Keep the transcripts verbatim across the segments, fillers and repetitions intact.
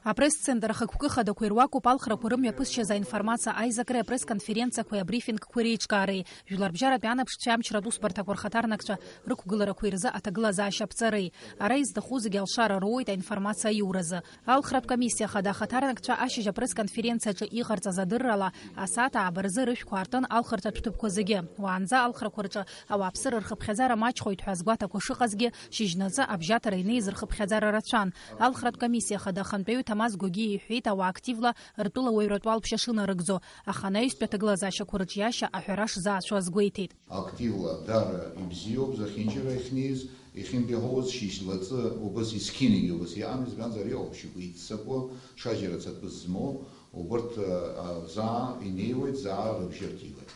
Апресс-центр ахықәкы хадақәа ируакуп алхрақәа рымҩаԥысшьаз аинформациа аизакреи апресс-конференциақәеи абрифингқәеи реиҿкаареи. Жәларбжьаратәи анаԥшцәеи амчратә усбарҭақәа рхаҭарнакцәа рықәгыларақәеи рзы аҭагылазаашьа аԥҵареи. Ара изҭаху зегьы алшара роуеит аинформациа аиуразы. Алхратә комиссиа хада ахаҭарнакцәа ашьыжь апресс-конференциаҿы иҟарҵаз адыррала, асааҭ ааба рзы рышәқәа аартын алхырҭатә ҭыԥқәа зегьы. Уаанӡа алхрақәа рҿы ауааԥсыра рхыԥхьаӡара маҷхоит ҳәа азгәаҭақәа шыҟазгьы, шьыжьнаҵы абжьаҭара инеиз рхыԥхьаӡара рацәан. Алхратә комиссиа хада ахантәаҩы Ҭамаз Гогиа иҳәеит, ауаа активла ртәыла уаҩратә уалԥшьа шынарыгӡо, аха анаҩстәи аҭагылазаашьақәа рыҿиашьа аҳәара шзаацәоу азгәеиҭеит. Активла дара ибзиоуп, зехьынџьара иахьнеиз, иахьынтәи иҳауаз шьыжьлаҵы убас есқьынагьы убас иҟан, избанзар, иоуп шьоукы иццакуа, ҽаџьара цатәыс змоу, убарҭ, а, заа инеиуеит, заа рыбжьырҭиуеит.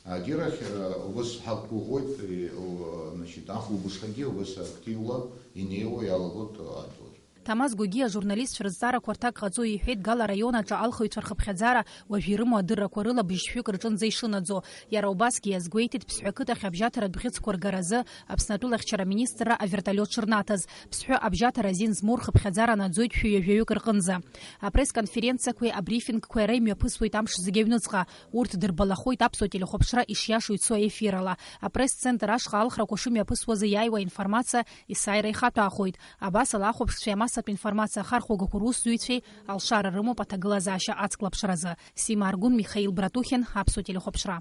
Агьырахь, а, убас ҳақәгәыӷуеит, и, у, значит, ахәылбыҽхагьы убас активла инеиуа иалагоит, а, адгьылаҿ. Ҭамаз Гогиа ажурналистцәа рызҵаарақәа рҭак ҟаҵо иҳәеит Гала араион аҿы алхыҩцәа рхыԥхьаӡара уажә ирымоу адыррақәа рыла быжьшәҩык рҿынӡа ишынаӡо. Иара убасгьы иазгәеиҭеит Ԥсҳәы ақыҭахь абжьаҭаратә бӷьыцқәа ргаразы Аԥсны атәылахьчара аминистрра авертолиот шырнаҭаз. Ԥсҳәы абжьаҭара азин змоу рхыԥхьаӡара наӡоит шәи ҩажәаҩык рҟынӡа. Апресс-конференциақәеи абрифингқәеи ара имҩаԥысуеит амш зегьы аҩныҵҟа. Урҭ дырбалахоит аԥсуа телехәаԥшра ишиашоу ицо аефирала. Апресс-центр ашҟа алхрақәа шымҩаԥысуаз иааиуа аинформациа есааира ихаҭәаахоит. Абас ала ахәаԥшцәеи амассатә информациа ахархәагақәа русзуҩцәеи алшара рымоуп аҭагылазаашьа ацклаԥшразы. Сима Аргәын, Михаил Братухин, Аԥсуа телехәаԥшра.